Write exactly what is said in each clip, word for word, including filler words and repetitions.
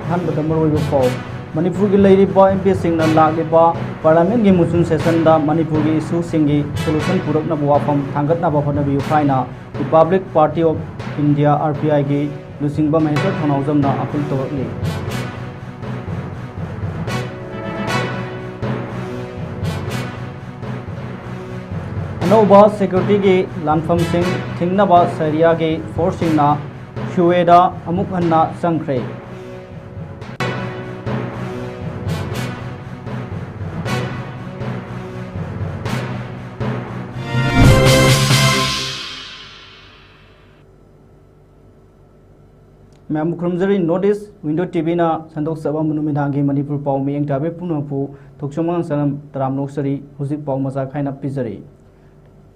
ꯑꯍꯥꯟꯕꯗ ꯃꯔꯨꯑꯣꯏꯕ ꯄꯥꯎ꯫ ꯃꯅꯤꯄꯨꯔꯒꯤ ꯂꯩꯔꯤꯕ ꯑꯦꯝ ꯄꯤꯁꯤꯡꯅ ꯂꯥꯛꯂꯤꯕ ꯄꯥꯔꯂꯤꯌꯥꯃꯦꯟꯒꯤ ꯃꯨꯟꯁꯨꯟ ꯁꯦꯁꯟꯗ ꯃꯅꯤꯄꯨꯔꯒꯤ ꯏꯁꯨꯁꯤꯡꯒꯤ ꯁꯣꯂꯨꯁꯟ ꯄꯨꯔꯛꯅꯕ ꯋꯥꯐꯝ ꯊꯥꯡꯒꯠꯅꯕ ꯍꯣꯠꯅꯕꯤꯌꯨ ꯍꯥꯏꯅ republic party of India, R P ꯑꯥꯏꯒꯤ ꯂꯨꯆꯤꯡꯕ ꯃꯍꯦꯁ꯭ꯋꯔ ꯊꯧꯅꯥꯎꯖꯝꯅ ꯑꯥꯄꯤꯜ ꯇꯧꯔꯛꯂꯤ꯫ ꯑꯅꯧꯕ ꯁꯦꯀ꯭ꯌꯨꯔꯤꯇꯤꯒꯤ ꯂꯥꯟꯐꯝꯁꯤꯡ ꯊꯤꯡꯅꯕ ꯁꯔꯤꯌꯥꯒꯤ ꯐꯣꯔꯁꯁꯤꯡꯅ ꯁꯨꯋꯦꯗ ꯑꯃꯨꯛ ꯍꯟꯅ ꯆꯪꯈ꯭ꯔꯦ꯫ ꯃꯌꯥꯝꯕꯨ ꯈꯨꯔꯨꯝꯖꯔꯤ꯫ North East Window ꯇꯤ ꯚꯤꯅ ꯁꯟꯗꯣꯛꯆꯕ ꯅꯨꯃꯤꯗꯥꯡꯒꯤ ꯃꯅꯤꯄꯨꯔ ꯄꯥꯎ ꯃꯤꯠꯌꯦꯡ ꯇꯥꯕꯤꯔꯤꯕ ꯄꯨꯝꯅꯃꯛꯄꯨ ꯊꯣꯛꯆꯣꯝ ꯑꯉꯥꯡꯁꯅꯥ ꯇꯔꯥꯝꯅ ꯑꯣꯛꯆꯔꯤ꯫ ꯍꯧꯖꯤꯛ ꯄꯥꯎ ꯃꯆꯥ ꯈꯥꯏꯅ ꯄꯤꯖꯔꯤ꯫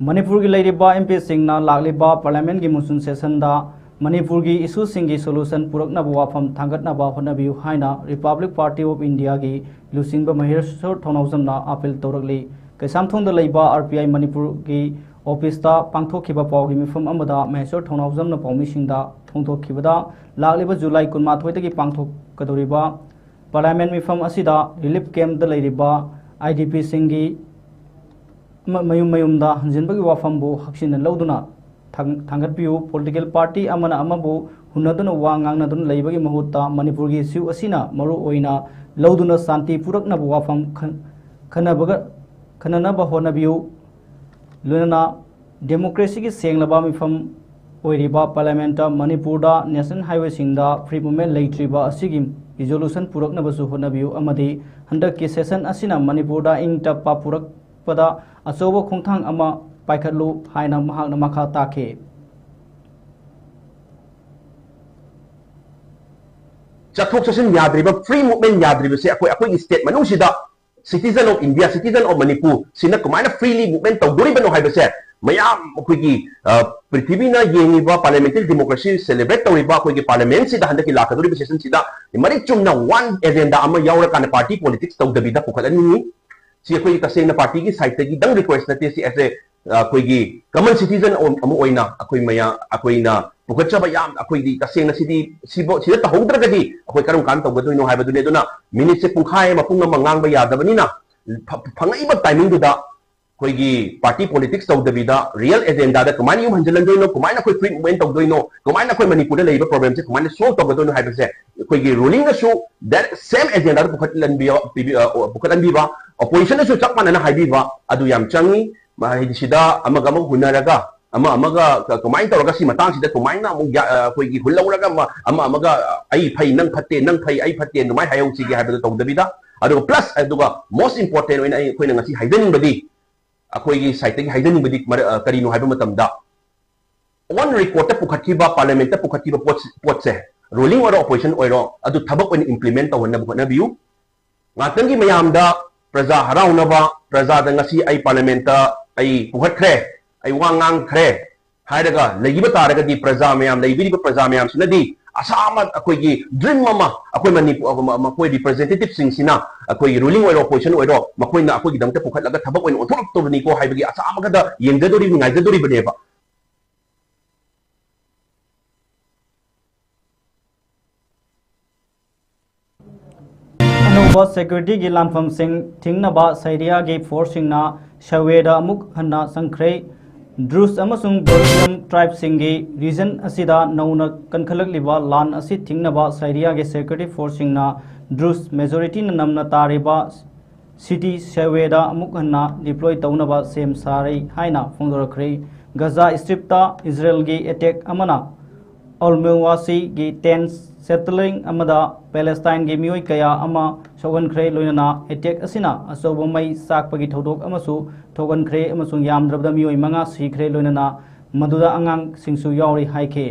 ꯃꯅꯤꯄꯨꯔꯒꯤ ꯂꯩꯔꯤꯕ ꯑꯦꯝ ꯄꯤꯁꯤꯡꯅ ꯂꯥꯛꯂꯤꯕ ꯄꯥꯔꯂꯤꯌꯥꯃꯦꯟꯒꯤ ꯃꯨꯟꯁꯨꯟ ꯁꯦꯁꯟꯗ ꯃꯅꯤꯄꯨꯔꯒꯤ ꯏꯁꯨꯁꯤꯡꯒꯤ ꯁꯣꯂꯨꯁꯟ ꯄꯨꯔꯛꯅꯕ ꯋꯥꯐꯝ ꯊꯥꯡꯒꯠꯅꯕ ꯍꯣꯠꯅꯕꯤꯌꯨ ꯍꯥꯏꯅ ꯔꯤꯄꯕ꯭ꯂꯤꯛ ꯄꯥꯔꯇꯤ ꯑꯣꯐ ꯏꯟꯗꯤꯌꯥꯒꯤ ꯂꯨꯆꯤꯡꯕ ꯃꯍꯦꯁ꯭ꯋꯔ ꯊꯧꯅꯥꯎꯖꯝꯅ ꯑꯥꯄꯤꯜ ꯇꯧꯔꯛꯂꯤ꯫ ꯀꯩꯁꯥꯝꯊꯣꯡꯗ ꯂꯩꯕ ꯑꯥꯔ ꯄꯤ ꯑꯥꯏ ꯃꯅꯤꯄꯨꯔꯒꯤ ꯑꯣꯐꯤꯁꯇ ꯄꯥꯡꯊꯣꯛꯈꯤꯕ ꯄꯥꯎꯒꯤ ꯃꯤꯐꯝ ꯑꯃꯗ ꯃꯍꯦꯁ꯭ꯋꯔ ꯊꯧꯅꯥꯎꯖꯝꯅ ꯄꯥꯎꯃꯤꯁꯤꯡꯗ ꯐꯣꯡꯗꯣꯛꯈꯤꯕꯗ, ꯂꯥꯛꯂꯤꯕ ꯖꯨꯂꯥꯏ ꯀꯨꯟꯃꯥꯊꯣꯏꯗꯒꯤ ꯄꯥꯡꯊꯣꯛꯀꯗꯧꯔꯤꯕ ꯄꯥꯔꯂꯤꯌꯥꯃꯦꯟ ꯃꯤꯐꯝ ꯑꯁꯤꯗ ꯔꯤꯂꯤꯐ ꯀꯦꯝꯞꯇ ꯂꯩꯔꯤꯕ ꯑꯥꯏ ꯗꯤ ꯄꯤꯁꯤꯡꯒꯤ ꯃ-, ꯃꯌꯨꯝ ꯃꯌꯨꯝꯗ ꯍꯟꯖꯤꯟꯕꯒꯤ ꯋꯥꯐꯝꯕꯨ ꯍꯛꯆꯤꯟꯅ ꯂꯧꯗꯨꯅ ꯊꯥꯡ-, ꯊꯥꯡꯒꯠꯄꯤꯌꯨ꯫ ꯄꯣꯂꯤꯇꯤꯀꯦꯜ ꯄꯥꯔꯇꯤ ꯑꯃꯅ ꯑꯃꯕꯨ ꯍꯨꯟꯅꯗꯨꯅ ꯋꯥ ꯉꯥꯡꯅꯗꯨꯅ ꯂꯩꯕꯒꯤ ꯃꯍꯨꯠꯇ ꯃꯅꯤꯄꯨꯔꯒꯤ ꯏꯁꯨ ꯑꯁꯤꯅ ꯃꯔꯨ ꯑꯣꯏꯅ ꯂꯧꯗꯨꯅ ꯁꯥꯟꯇꯤ ꯄꯨꯔꯛꯅꯕ ꯋꯥꯐꯝ ꯈꯟ-, ꯈꯟꯅꯕꯒ-, ꯈꯟꯅꯅꯕ ꯍꯣꯠꯅꯕꯤꯌꯨ꯫ ꯂꯣꯏꯅꯅ ꯗꯦꯃꯣꯀ꯭ꯔꯦꯁꯤꯒꯤ ꯁꯦꯡꯂꯕ ꯃꯤꯐꯝ ꯑꯣꯏꯔꯤꯕ ꯄꯥꯔꯂꯤꯌꯥꯃꯦꯟꯇ ꯃꯅꯤꯄꯨꯔꯗ ꯅꯦꯁꯅꯦꯜ ꯍꯥꯏꯋꯦꯁꯤꯡꯗ ꯐ꯭ꯔꯤ ꯃꯨꯚꯃꯦꯟ ꯂꯩꯇ꯭ꯔꯤꯕ ꯑꯁꯤꯒꯤ ꯔꯤꯖꯣꯂꯨꯁꯟ ꯄꯨꯔꯛꯅꯕꯁꯨ ꯍꯣꯠꯅꯕꯤꯌꯨ ꯑꯃꯗꯤ ꯍꯟꯗꯛꯀꯤ ꯁꯦꯁꯟ ꯑꯁꯤꯅ ꯃꯅꯤꯄꯨꯔꯗ ꯏꯪ ꯇꯞꯄ ꯄꯨꯔꯛꯄꯗ ꯑꯆꯧꯕ ꯈꯣꯡꯊꯥꯡ ꯑꯃ ꯄꯥꯏꯈꯠꯂꯨ ꯍꯥꯏꯅ ꯃꯍꯥꯛꯅ ꯃꯈꯥ ꯇꯥꯈꯤ꯫ ꯆꯠꯊꯣꯛ ꯆꯠꯁꯤꯟ ꯌꯥꯗ꯭ꯔꯤꯕ, ꯐ꯭ꯔꯤ ꯃꯨꯚꯃꯦꯟ ꯌꯥꯗ꯭ꯔꯤꯕꯁꯦ ꯑꯩꯈꯣꯏ, ꯑꯩꯈꯣꯏꯒꯤ ꯁ꯭ꯇꯦꯠ ꯃꯅꯨꯡꯁꯤꯗ citizen of India, citizen of Manipur ꯁꯤꯅ ꯀꯃꯥꯏꯅ ꯐ꯭ꯔꯤꯂꯤ ꯃꯨꯚꯃꯦꯟ ꯇꯧꯗꯣꯔꯤꯕꯅꯣ ꯍꯥꯏꯕꯁꯦ ꯃꯌꯥꯝ ꯑꯩꯈꯣꯏꯒꯤ, ꯑ, ꯄ꯭ꯔꯤꯊꯤꯕꯤꯅ ꯌꯦꯡꯉꯤꯕ ꯄꯥꯔꯂꯤꯌꯥꯃꯦꯟꯇꯔꯤ ꯗꯦꯃꯣꯀ꯭ꯔꯦꯁꯤ ꯁꯦꯂꯦꯕ꯭ꯔꯦꯠ ꯇꯧꯔꯤꯕ ꯑꯩꯈꯣꯏꯒꯤ ꯄꯥꯔꯂꯤꯌꯥꯃꯦꯟꯁꯤꯗ ꯍꯟꯗꯛꯀꯤ ꯂꯥꯛꯀꯗꯧꯔꯤꯕ ꯁꯦꯁꯟꯁꯤꯗ ꯃꯔꯤꯛ ꯆꯨꯝꯅ ꯋꯥꯟ ꯑꯦꯖꯦꯟꯗꯥ ꯑꯃ ꯌꯥꯎꯔꯀꯥꯟꯗ ꯄꯥꯔꯇꯤ ꯄꯣꯂꯤꯇꯤꯛꯁ ꯇꯧꯗꯕꯤꯗ ꯄꯨꯈꯠꯍꯟꯅꯤꯡꯉꯤ꯫ ꯁꯤ ꯑꯩꯈꯣꯏꯒꯤ ꯇꯁꯦꯡꯅ ꯄꯥꯔꯇꯤꯒꯤ ꯁꯥꯏꯠꯇꯒꯤꯗꯪ ꯔꯤꯀ꯭ꯋꯦꯁ ꯅꯠꯇꯦ, ꯁꯤ as a ꯑꯩꯈꯣꯏꯒꯤ common citizen ꯑꯃ ꯑꯣꯏꯅ ꯑꯩꯈꯣꯏ ꯃꯌꯥꯝ, ꯑꯩꯈꯣꯏꯅ ꯄꯨꯈꯠꯆꯕ ꯌꯥꯝ, ꯑꯩꯈꯣꯏꯗꯤ ꯇꯁꯦꯡꯅ ꯁꯤꯗꯤ, ꯁꯤꯕꯨ, ꯁꯤꯗ ꯇꯧꯍꯧꯗ꯭ꯔꯒꯗꯤ ꯑꯩꯈꯣꯏ ꯀꯔꯝ ꯀꯥꯟꯗ ꯇꯧꯒꯗꯣꯏꯅꯣ ꯍꯥꯏꯕꯗꯨꯅꯤ꯫ ꯑꯗꯨꯅ ꯃꯤꯅꯤꯠꯁꯦ ꯄꯨꯡꯈꯥꯏ ꯑꯃ, ꯄꯨꯡ ꯑꯃ ꯉꯥꯡꯕ ꯌꯥꯗꯕꯅꯤꯅ, ꯐ-, ꯐꯪꯉꯛꯏꯕ timingꯗꯨꯗ ꯑꯩꯈꯣꯏꯒꯤ party politics ꯇꯧꯗꯕꯤꯗ real agendaꯗ ꯀꯃꯥꯏꯅ ꯌꯨꯝ ꯍꯟꯖꯤꯜꯍꯟꯗꯣꯏꯅꯣ, ꯀꯃꯥꯏꯅ ꯑꯩꯈꯣꯏ free movement ꯇꯧꯗꯣꯏꯅꯣ, ꯀꯃꯥꯏꯅ ꯑꯩꯈꯣꯏ ꯃꯅꯤꯄꯨꯔꯗ ꯂꯩꯔꯤꯕ problemꯁꯦ ꯀꯃꯥꯏꯅ solve ꯇꯧꯒꯗꯣꯏꯅꯣ ꯍꯥꯏꯕꯁꯦ ꯑꯩꯈꯣꯏꯒꯤ rulingꯅꯁꯨ that same agendaꯗ ꯄꯨꯈꯠꯍꯟꯕꯤꯌꯣ, ꯄꯤꯕꯤ-, ꯑ, ꯄꯨꯈꯠꯍꯟꯕꯤꯕ, oppositionꯅꯁꯨ ꯆꯞ ꯃꯥꯟꯅꯅ ꯍꯥꯏꯕꯤꯕ, ꯑꯗꯨ ꯌꯥꯝ ꯆꯪꯉꯤ꯫ ꯃ-, ꯍꯥꯏꯗꯤ ꯁꯤꯗ ꯑꯃꯒ ꯑꯃꯒ ꯍꯨꯟꯅꯔꯒ, ꯑꯃ ꯑꯃꯒ ꯀ-, ꯀꯃꯥꯏꯅ ꯇꯧꯔꯒ ꯁꯤ ꯃꯇꯥꯡꯁꯤꯗ ꯀꯃꯥꯏꯅ ꯑꯃꯨꯛ ꯌꯥ-, ꯑ, ꯑꯩꯈꯣꯏꯒꯤ ꯍꯨꯜꯍꯧꯔꯒ ꯑꯃ, ꯑꯃ ꯑꯃꯒ ꯑꯩ ꯐꯩ, ꯅꯪ ꯐꯠꯇꯦ, ꯅꯪ ꯐꯩ, ꯑꯩ ꯐꯠꯇꯦ, ꯑꯗꯨꯃꯥꯏꯅ ꯍꯥꯏꯍꯧꯁꯤꯒꯦ ꯍꯥꯏꯕꯗꯣ ꯇꯧꯗꯕꯤꯗ, ꯑꯗꯨꯒ plus, ꯑꯗꯨꯒ most important ꯑꯣꯏꯅ ꯑꯩ, ꯑꯩꯈꯣꯏꯅ ꯉꯁꯤ ꯍꯥꯏꯖꯅꯤꯡꯕꯗꯤ, ꯑꯩꯈꯣꯏꯒꯤ sideꯇꯒꯤ ꯍꯥꯏꯖꯅꯤꯡꯕꯗꯤ ꯃꯔ-, ꯑ, ꯀꯔꯤꯅꯣ ꯍꯥꯏꯕ ꯃꯇꯝꯗ, on recordꯇ ꯄꯨꯈꯠꯈꯤꯕ, parliamentꯇ ꯄꯨꯈꯠꯈꯤꯕ ꯄꯣꯠ-, ꯄꯣꯠꯁꯦ, ruling ꯑꯣꯏꯔꯣ, opposition ꯑꯣꯏꯔꯣ, ꯑꯗꯨ ꯊꯕꯛ ꯑꯣꯏꯅ implement ꯇꯧꯍꯟꯅꯕ ꯍꯣꯠꯅꯕꯤꯌꯨ꯫ ꯉꯥꯛꯇꯪꯒꯤ ꯃꯌꯥꯝꯗ ꯄ꯭ꯔꯖꯥ ꯍꯔꯥꯎꯅꯕ, ꯄ꯭ꯔꯖꯥꯗ ꯉꯁꯤ ꯑꯩ parliamentꯇ ꯑꯩ ꯄꯨꯈꯠꯈ꯭ꯔꯦ, ꯑꯩ ꯋꯥ ꯉꯥꯡꯈ꯭ꯔꯦ ꯍꯥꯏꯔꯒ ꯂꯩꯈꯤꯕ ꯇꯥꯔꯒꯗꯤ, ꯄ꯭ꯔꯖꯥ ꯃꯌꯥꯝ, ꯂꯩꯕꯤꯔꯤꯕ ꯄ꯭ꯔꯖꯥ ꯃꯌꯥꯝꯁꯤꯅꯗꯤ ꯑꯁꯥ ꯑꯃ, ꯑꯩꯈꯣꯏꯒꯤ dream ꯑꯃ, ꯑꯩꯈꯣꯏ ꯃꯅꯤꯄꯨꯔ, ꯃꯈꯣꯏ representativeꯁꯤꯡꯁꯤꯅ, ꯑꯩꯈꯣꯏꯒꯤ ruling ꯑꯣꯏꯔꯣ, opposition ꯑꯣꯏꯔꯣ, ꯃꯈꯣꯏꯅ ꯑꯩꯈꯣꯏꯒꯤꯗꯃꯛꯇ ꯄꯨꯈꯠꯂꯒ ꯊꯕꯛ ꯑꯣꯏꯅ ꯑꯣꯟꯊꯣꯔꯛꯇꯧꯕꯅꯤꯀꯣ ꯍꯥꯏꯕꯒꯤ ꯑꯁꯥ ꯑꯃꯒꯗ ꯌꯦꯡꯖꯗꯣꯔꯤꯕꯅꯤ, ꯉꯥꯏꯖꯗꯣꯔꯤꯕꯅꯦꯕ꯫ ꯑꯅꯧꯕ securityꯒꯤ ꯂꯥꯟꯐꯝꯁꯤꯡ ꯊꯤꯡꯅꯕ ꯁꯩꯔꯤꯌꯥꯒꯤ forceꯁꯤꯡꯅ ꯁꯋꯦꯗ ꯑꯃꯨꯛ ꯍꯟꯅ ꯆꯪꯈ꯭ꯔꯦ꯫ ꯗ꯭ꯔꯨꯖ ꯑꯃꯁꯨꯡ ꯕꯣꯔꯤꯌꯝ tribeꯁꯤꯡꯒꯤ region ꯑꯁꯤꯗ ꯅꯧꯅ ꯀꯟꯈꯠꯂꯛꯂꯤꯕ ꯂꯥꯟ ꯑꯁꯤ ꯊꯤꯡꯅꯕ ꯁꯩꯔꯤꯌꯥꯒꯤ security forceꯁꯤꯡꯅ ꯗ꯭ꯔꯨꯖ majorityꯅ ꯅꯝꯅ ꯇꯥꯔꯤꯕ city ꯁꯋꯦꯗ ꯑꯃꯨꯛ ꯍꯟꯅ deploy ꯇꯧꯅꯕ ꯁꯦꯝ ꯁꯥꯔꯤ ꯍꯥꯏꯅ ꯐꯣꯡꯗꯣꯔꯛꯈ꯭ꯔꯦ꯫ ꯒꯖꯥ Stripꯇ ꯏꯖꯔꯦꯜꯒꯤ attack ꯑꯃꯅ ꯑꯜꯃꯦꯋꯥꯁꯤꯒꯤ tent settling ꯑꯃꯗ ꯄꯦꯂꯦꯁꯇꯥꯏꯟꯒꯤ ꯃꯤꯑꯣꯏ ꯀꯌꯥ ꯑꯃ ꯁꯣꯛꯍꯟꯈ꯭ꯔꯦ, ꯂꯣꯏꯅꯅ attack ꯑꯁꯤꯅ ꯑꯆꯧꯕ ꯃꯩ ꯆꯥꯛꯄꯒꯤ ꯊꯧꯗꯣꯛ ꯑꯃꯁꯨ ꯊꯣꯛꯍꯟꯈ꯭ꯔꯦ ꯑꯃꯁꯨꯡ ꯌꯥꯝꯗ꯭ꯔꯕꯗ ꯃꯤꯑꯣꯏ ꯃꯉꯥ ꯁꯤꯈ꯭ꯔꯦ, ꯂꯣꯏꯅꯅ ꯃꯗꯨꯗ ꯑꯉꯥꯡꯁꯤꯡꯁꯨ ꯌꯥꯎꯔꯤ ꯍꯥꯏꯈꯤ꯫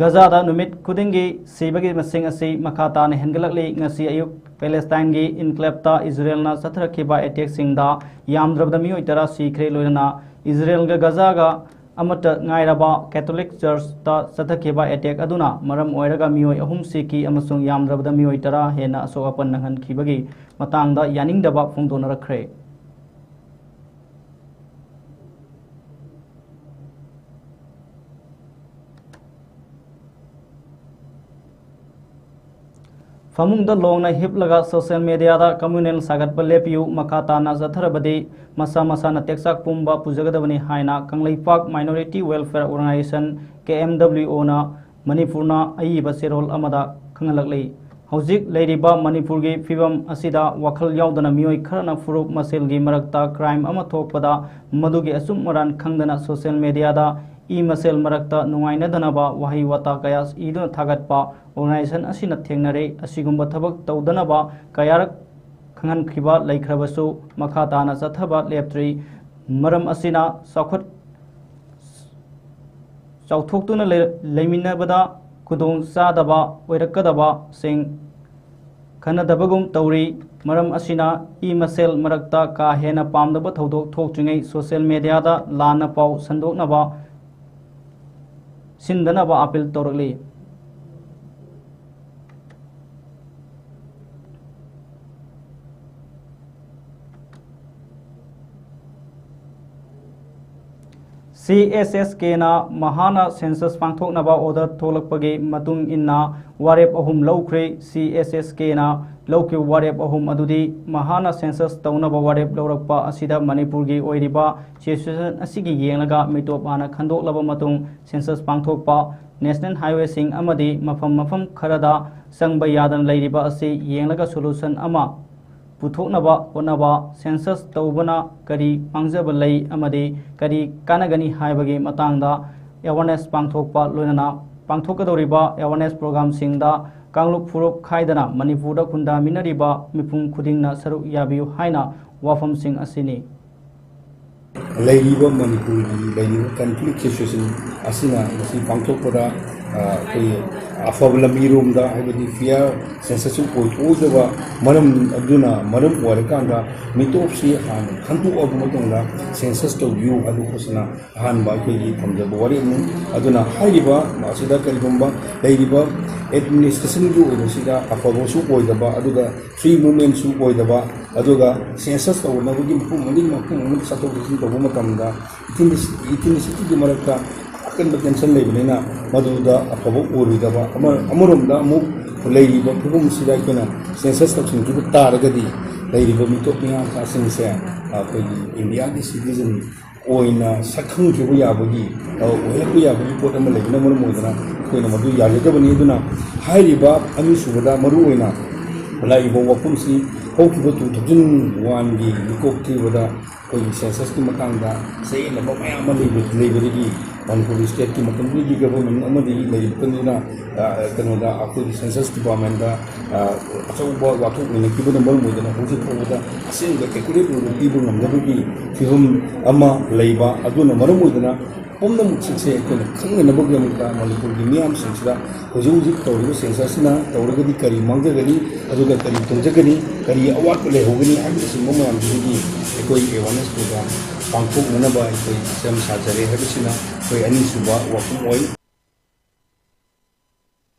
ꯒꯖꯥꯗ ꯅꯨꯃꯤꯠ ꯈꯨꯗꯤꯡꯒꯤ ꯁꯤꯕꯒꯤ ꯃꯁꯤꯡ ꯑꯁꯤ ꯃꯈꯥ ꯇꯥꯅ ꯍꯦꯟꯒꯠꯂꯛꯂꯤ꯫ ꯉꯁꯤ ꯑꯌꯨꯛ ꯄꯦꯂꯦꯁꯇꯥꯏꯟꯒꯤ enclaveꯇ ꯏꯖꯔꯦꯜꯅ ꯆꯠꯊꯔꯛꯈꯤꯕ attackꯁꯤꯡꯗ ꯌꯥꯝꯗ꯭ꯔꯕꯗ ꯃꯤꯑꯣꯏ ꯇꯔꯥ ꯁꯤꯈ꯭ꯔꯦ, ꯂꯣꯏꯅꯅ ꯏꯖꯔꯦꯜꯒ ꯒꯖꯥꯒ ꯑꯃꯠꯇ ꯉꯥꯏꯔꯕ Catholic Churchꯇ ꯆꯠꯊꯈꯤꯕ attack ꯑꯗꯨꯅ ꯃꯔꯝ ꯑꯣꯏꯔꯒ ꯃꯤꯑꯣꯏ ꯑꯍꯨꯝ ꯁꯤꯈꯤ ꯑꯃꯁꯨꯡ ꯌꯥꯝꯗ꯭ꯔꯕꯗ ꯃꯤꯑꯣꯏ ꯇꯔꯥ ꯍꯦꯟꯅ ꯑꯁꯣꯛ ꯑꯄꯟ ꯅꯪꯍꯟꯈꯤꯕꯒꯤ ꯃꯇꯥꯡꯗ ꯌꯥꯅꯤꯡꯗꯕ ꯐꯣꯡꯗꯣꯛꯅꯔꯛꯈ꯭ꯔꯦ꯫ ꯐꯃꯨꯡꯗ ꯂꯣꯡꯅ ꯍꯤꯞꯂꯒ social mediaꯗ communal ꯁꯥꯒꯠꯄ ꯂꯦꯞꯄꯤꯌꯨ, ꯃꯈꯥ ꯇꯥꯅ ꯆꯠꯊꯔꯕꯗꯤ ꯃꯁꯥ ꯃꯁꯥꯅ ꯇꯦꯛꯆꯥꯛ ꯄꯨꯝꯕ ꯄꯨꯖꯒꯗꯕꯅꯤ ꯍꯥꯏꯅ Kangleipak Minority Welfare Organization, K M W Oꯅ ꯃꯅꯤꯄꯨꯔꯅ ꯑꯏꯕ ꯆꯦꯔꯣꯜ ꯑꯃꯗ ꯈꯪꯍꯜꯂꯛꯂꯤ꯫ ꯍꯧꯖꯤꯛ ꯂꯩꯔꯤꯕ ꯃꯅꯤꯄꯨꯔꯒꯤ ꯐꯤꯕꯝ ꯑꯁꯤꯗ ꯋꯥꯈꯜ ꯌꯥꯎꯗꯅ ꯃꯤꯑꯣꯏ ꯈꯔꯅ ꯐꯨꯔꯨꯞ ꯃꯁꯦꯜꯒꯤ ꯃꯔꯛꯇ crime ꯑꯃ ꯊꯣꯛꯄꯗ ꯃꯗꯨꯒꯤ ꯑꯆꯨꯝ ꯑꯔꯥꯟ ꯈꯪꯗꯅ social mediaꯗ ꯏ ꯃꯁꯦꯜ ꯃꯔꯛꯇ ꯅꯨꯡꯉꯥꯏꯅꯗꯅꯕ ꯋꯥꯍꯩ ꯋꯥꯇꯥ ꯀꯌꯥ ꯏꯗꯨꯅ ꯊꯥꯒꯠꯄ organization ꯑꯁꯤꯅ ꯊꯦꯡꯅꯔꯦ꯫ ꯑꯁꯤꯒꯨꯝꯕ ꯊꯕꯛ ꯇꯧꯗꯅꯕ ꯀꯌꯥꯔꯛ ꯈꯪꯍꯟꯈꯤꯕ ꯂꯩꯈ꯭ꯔꯕꯁꯨ ꯃꯈꯥ ꯇꯥꯅ ꯆꯠꯊꯕ ꯂꯦꯞꯇ꯭ꯔꯤ꯫ ꯃꯔꯝ ꯑꯁꯤꯅ ꯆꯥꯎꯈꯠ-, ꯆꯥꯎꯊꯣꯛꯇꯨꯅ ꯂꯩ-, ꯂꯩꯃꯤꯟꯅꯕꯗ ꯈꯨꯗꯣꯡ ꯆꯥꯗꯕ ꯑꯣꯏꯔꯛꯀꯗꯕꯁꯤꯡ ꯈꯟꯅꯗꯕꯒꯨꯝ ꯇꯧꯔꯤ꯫ ꯃꯔꯝ ꯑꯁꯤꯅ ꯏ ꯃꯁꯦꯜ ꯃꯔꯛꯇ ꯀꯥ ꯍꯦꯟꯅ ꯄꯥꯝꯗꯕ ꯊꯧꯗꯣꯛ ꯊꯣꯛꯇ꯭ꯔꯤꯉꯩ social mediaꯗ ꯂꯥꯟꯅ ꯄꯥꯎ ꯁꯟꯗꯣꯛꯅꯕ, ꯁꯤꯟꯗꯅꯕ appeal ꯇꯧꯔꯛꯂꯤ꯫ C S S Kꯅ ꯃꯍꯥꯅ census ꯄꯥꯡꯊꯣꯛꯅꯕ order ꯊꯣꯛꯂꯛꯄꯒꯤ ꯃꯇꯨꯡ ꯏꯟꯅ ꯋꯥꯔꯦꯞ ꯑꯍꯨꯝ ꯂꯧꯈ꯭ꯔꯦ꯫ C S S Kꯅ ꯂꯧꯈꯤꯕ ꯋꯥꯔꯦꯞ ꯑꯍꯨꯝ ꯑꯗꯨꯗꯤ ꯃꯍꯥꯅ census ꯇꯧꯅꯕ ꯋꯥꯔꯦꯞ ꯂꯧꯔꯛꯄ ꯑꯁꯤꯗ ꯃꯅꯤꯄꯨꯔꯒꯤ ꯑꯣꯏꯔꯤꯕ situation ꯑꯁꯤꯒꯤ ꯌꯦꯡꯂꯒ ꯃꯤꯇꯣꯞ ꯍꯥꯟꯅ ꯈꯟꯗꯣꯛꯂꯕ ꯃꯇꯨꯡ census ꯄꯥꯡꯊꯣꯛꯄ, national highwayꯁꯤꯡ ꯑꯃꯗꯤ ꯃꯐꯝ ꯃꯐꯝ ꯈꯔꯗ ꯆꯪꯕ ꯌꯥꯗꯅ ꯂꯩꯔꯤꯕ ꯑꯁꯤ ꯌꯦꯡꯂꯒ solution ꯑꯃ ꯄꯨꯊꯣꯛꯅꯕ ꯍꯣꯠꯅꯕ, census ꯇꯧꯕꯅ ꯀꯔꯤ ꯃꯥꯡꯖꯕ ꯂꯩ ꯑꯃꯗꯤ ꯀꯔꯤ ꯀꯥꯟꯅꯒꯅꯤ ꯍꯥꯏꯕꯒꯤ ꯃꯇꯥꯡꯗ awareness ꯄꯥꯡꯊꯣꯛꯄ, ꯂꯣꯏꯅꯅ ꯄꯥꯡꯊꯣꯛꯀꯗꯧꯔꯤꯕ awareness programꯁꯤꯡꯗ ꯀꯥꯡꯂꯨꯞ ꯐꯨꯔꯨꯞ ꯈꯥꯏꯗꯅ ꯃꯅꯤꯄꯨꯔꯗ ꯈꯨꯟꯗꯥꯃꯤꯟꯅꯔꯤꯕ ꯃꯤꯄꯨꯝ ꯈꯨꯗꯤꯡꯅ ꯁꯔꯨꯛ ꯌꯥꯕꯤꯌꯨ ꯍꯥꯏꯅ ꯋꯥꯐꯝꯁꯤꯡ ꯑꯁꯤꯅꯤ꯫ ꯂꯩꯔꯤꯕ ꯃꯅꯤꯄꯨꯔꯒꯤ ꯂꯩꯔꯤꯕ conflict situation ꯑꯁꯤꯅ ꯃꯁꯤ ꯄꯥꯡꯊꯣꯛꯄꯗ, ꯑ, ꯑꯩꯈꯣꯏ ꯑꯐꯕ ꯂꯝꯕꯤꯔꯣꯝꯗ, ꯍꯥꯏꯕꯗꯤ fair census ꯑꯣꯏꯊꯣꯛꯑꯣꯏꯗꯕ ꯃꯔꯝ ꯑꯗꯨꯅ ꯃꯔꯝ ꯑꯣꯏꯔꯀꯥꯟꯗ ꯃꯤꯇꯣꯞꯁꯤ ꯍꯥꯟꯅ ꯈꯟꯗꯣꯛꯑꯕ ꯃꯇꯨꯡꯗ census ꯇꯧꯕꯤꯌꯨ ꯍꯥꯏꯕ ꯄꯣꯠꯁꯤꯅ ꯑꯍꯥꯟꯕ ꯑꯩꯈꯣꯏꯒꯤ ꯊꯝꯖꯕ ꯋꯥꯔꯦꯞꯅꯤ꯫ ꯑꯗꯨꯅ ꯍꯥꯏꯔꯤꯕ ꯑꯁꯤꯗ ꯀꯔꯤꯒꯨꯝꯕ ꯂꯩꯔꯤꯕ administrationꯒꯤ ꯑꯣꯏꯕꯁꯤꯗ ꯑꯐꯕꯁꯨ ꯑꯣꯏꯗꯕ, ꯑꯗꯨꯒ free movementꯁꯨ ꯑꯣꯏꯗꯕ, ꯑꯗꯨꯒ census ꯇꯧꯅꯕꯒꯤ ꯃꯐꯝ ꯑꯃꯗꯒꯤ ꯃꯐꯝ ꯑꯃꯗ ꯆꯠꯊꯣꯛ ꯆꯠꯁꯤꯟ ꯇꯧꯕ ꯃꯇꯝꯗ ethnic-, ethnicityꯒꯤ ꯃꯔꯛꯇ ꯑꯀꯟꯕ tension ꯂꯩꯕꯅꯤꯅ ꯃꯗꯨꯗ ꯑꯐꯕ ꯑꯣꯏꯔꯣꯏꯗꯕ꯫ ꯑꯃ-, ꯑꯃꯔꯣꯝꯗ ꯑꯃꯨꯛ ꯂꯩꯔꯤꯕ ꯐꯤꯕꯝꯁꯤꯗ ꯑꯩꯈꯣꯏꯅ ꯁꯦꯟꯁꯁ ꯇꯧꯁꯤꯟꯈꯤꯕ ꯇꯥꯔꯒꯗꯤ, ꯂꯩꯔꯤꯕ ꯃꯤꯇꯣꯞ ꯃꯤꯌꯥꯝꯁꯤꯡꯁꯦ ꯑꯩꯈꯣꯏꯒꯤ ꯏꯟꯗꯤꯌꯥꯒꯤ ꯁꯤꯇꯤꯖꯟ ꯑꯣꯏꯅ ꯁꯛꯈꯪꯈꯤꯕ ꯌꯥꯕꯒꯤ, ꯑ, ꯑꯣꯏꯍꯟꯕ ꯌꯥꯕꯒꯤ ꯄꯣꯠ ꯑꯃ ꯂꯩꯕꯅ ꯃꯔꯝ ꯑꯣꯏꯗꯅ ꯑꯩꯈꯣꯏꯅ ꯃꯗꯨ ꯌꯥꯖꯗꯕꯅꯤ꯫ ꯑꯗꯨꯅ ꯍꯥꯏꯔꯤꯕ ꯑꯅꯤꯁꯨꯕꯗ ꯃꯔꯨꯑꯣꯏꯅ ꯂꯥꯛꯏꯕ ꯋꯥꯐꯝꯁꯤ ꯍꯧꯈꯤꯕ two thousand one ꯒꯤ ꯃꯤꯀꯣꯛ ꯊꯤꯕꯗ ꯑꯩꯈꯣꯏꯒꯤ ꯁꯦꯟꯁꯁꯀꯤ ꯃꯇꯥꯡꯗ ꯆꯌꯦꯠꯅꯕ ꯃꯌꯥꯝ ꯑꯃ ꯂꯩꯕ-, ꯂꯩꯕꯗꯒꯤ ꯃꯅꯤꯄꯨꯔ ꯁ꯭ꯇꯦꯠꯀꯤ ꯃꯇꯝꯗꯨꯒꯤ ꯒꯚꯔꯟꯃꯦꯟ ꯑꯃꯗꯤ ꯂꯩꯔꯤꯕ ꯀꯟꯗꯨꯅ, ꯑ, ꯀꯩꯅꯣꯗ ꯑꯩꯈꯣꯏꯒꯤ ꯁꯦꯟꯁꯁ ꯗꯤꯄꯥꯔꯠꯃꯦꯟꯗ, ꯑ, ꯑꯆꯧꯕ ꯋꯥꯊꯣꯛ ꯑꯣꯏꯅꯈꯤꯕꯅ ꯃꯔꯝ ꯑꯣꯏꯗꯅ ꯍꯧꯖꯤꯛ ꯐꯥꯎꯕꯗ ꯑꯁꯦꯡꯕ ꯑꯦꯀꯨꯔꯦꯠ ꯑꯣꯏꯕ ꯄꯤꯕ ꯉꯝꯗꯕꯒꯤ ꯐꯤꯕꯝ ꯑꯃ ꯂꯩꯕ꯫ ꯑꯗꯨꯅ ꯃꯔꯝ ꯑꯣꯏꯗꯅ ꯄꯨꯝꯅꯃꯛꯁꯤꯡꯁꯦ ꯑꯩꯈꯣꯏꯅ ꯈꯪꯅꯅꯕꯒꯤꯗꯃꯛꯇ ꯃꯅꯤꯄꯨꯔꯒꯤ ꯃꯤꯌꯥꯝꯁꯤꯡꯁꯤꯗ ꯍꯧꯖꯤꯛ ꯍꯧꯖꯤꯛ ꯇꯧꯔꯤꯕ ꯁꯦꯟꯁꯁꯁꯤꯅ ꯇꯧꯔꯒꯗꯤ ꯀꯔꯤ ꯃꯥꯡꯖꯒꯅꯤ, ꯑꯗꯨꯒ ꯀꯔꯤ ꯇꯣꯡꯖꯒꯅꯤ, ꯀꯔꯤ ꯑꯋꯥꯠꯄ ꯂꯩꯍꯧꯒꯅꯤ ꯍꯥꯏꯕꯅꯆꯤꯡꯕ ꯃꯌꯥꯝꯁꯤꯗꯒꯤ ꯑꯩꯈꯣꯏ ꯑꯦꯋꯥꯔꯅꯦꯁ ꯄ꯭ꯔꯣꯒ꯭ꯔꯥꯝ ꯄꯥꯡꯊꯣꯛꯅꯅꯕ ꯑꯩꯈꯣꯏ ꯁꯦꯝ ꯁꯥꯖꯔꯦ ꯍꯥꯏꯕꯁꯤꯅ ꯑꯩꯈꯣꯏ ꯑꯅꯤꯁꯨꯕ ꯋꯥꯐꯝ ꯑꯣꯏ꯫